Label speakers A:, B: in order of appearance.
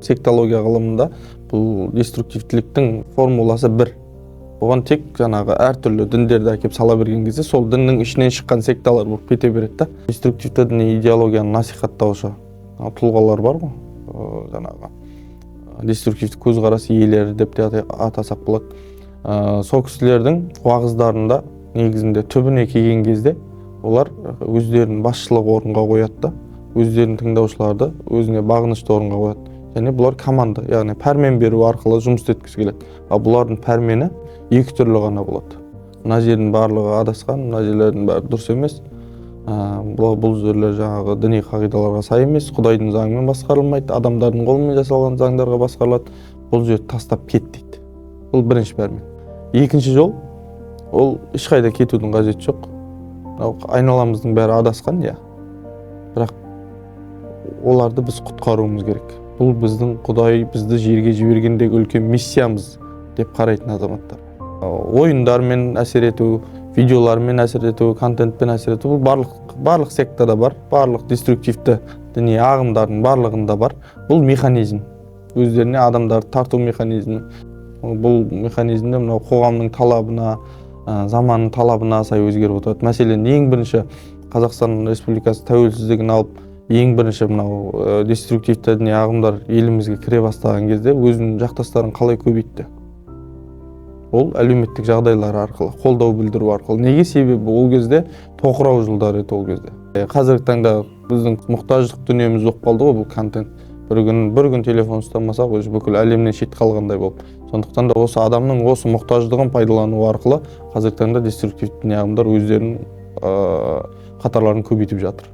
A: Сектология ғылымында бұл деструктивтіліктің формуласы бір. Бұған тек жаңағы әртүрлі діндерді әкеп сала берген кезде, сол діннің ішінен шыққан секталар болып кете береді да. Деструктивті діни идеологияны насихаттаушы тұлғалар бар ғой, жаңағы деструктивті көзқарас иелері деп те атасақ болады. Сол кісілердің уағыздарында негізінде түбіне келген кезде олар өздерін басшылық орынға қояды да, өздерін тыңдаушыларды өзіне бағынышты орынға қояды. Және бұлар команда, яғни пәрмен беру арқылы жұмыс істеткісі келеді. Ал бұлардың пәрмені екі түрлі ғана болады: мына жердің барлығы адасқан, мына жерлердің бәрі дұрыс емес, бұл жерлер жаңағы діни қағидаларға сай емес, құдайдың заңымен басқарылмайды, адамдардың қолымен жасалған заңдарға басқарылады, бұл жерді тастап кет дейді. Бұл бірінші пәрмен. Екінші жол: ол ешқайда кетудің қажеті жоқ, мынау айналамыздың бәрі адасқан, иә, бірақ оларды біз құтқаруымыз керек, бұл біздің құдай бізді жерге жібергендегі үлкен миссиямыз деп қарайтын азаматтар. Ойындармен әсер ету, видеолармен әсер ету, контентпен әсер ету, бұл барлық сектада бар, барлық деструктивті діни ағымдардың барлығында бар. Бұл механизм, өздеріне адамдарды тарту механизмі. Бұл механизмде мынау қоғамның талабына, заманның талабына сай өзгеріп отырады. Мәселен, ең бірінші Қазақстан Республикасы тәуелсіздігін алып, ең бірінші мынау деструктивті діни ағымдар елімізге кіре бастаған кезде өзінің жақтастарын қалай көбейтті? Ол әлеуметтік жағдайлар арқылы, қолдау білдіру арқылы. Неге? Себебі ол кезде тоқырау жылдары еді ол кезде. Қазіргі таңда біздің мұқтаждық дүниеміз болып қалды ғой бұл контент. Бір күн телефон ұстамасақ, уже бүкіл әлемнен шет қалғандай болып. Сондықтан да осы адамның осы мұқтаждығын пайдалану арқылы қазіргі таңда деструктивті діни ағымдар өздерінің қатарларын көбейтіп жатыр.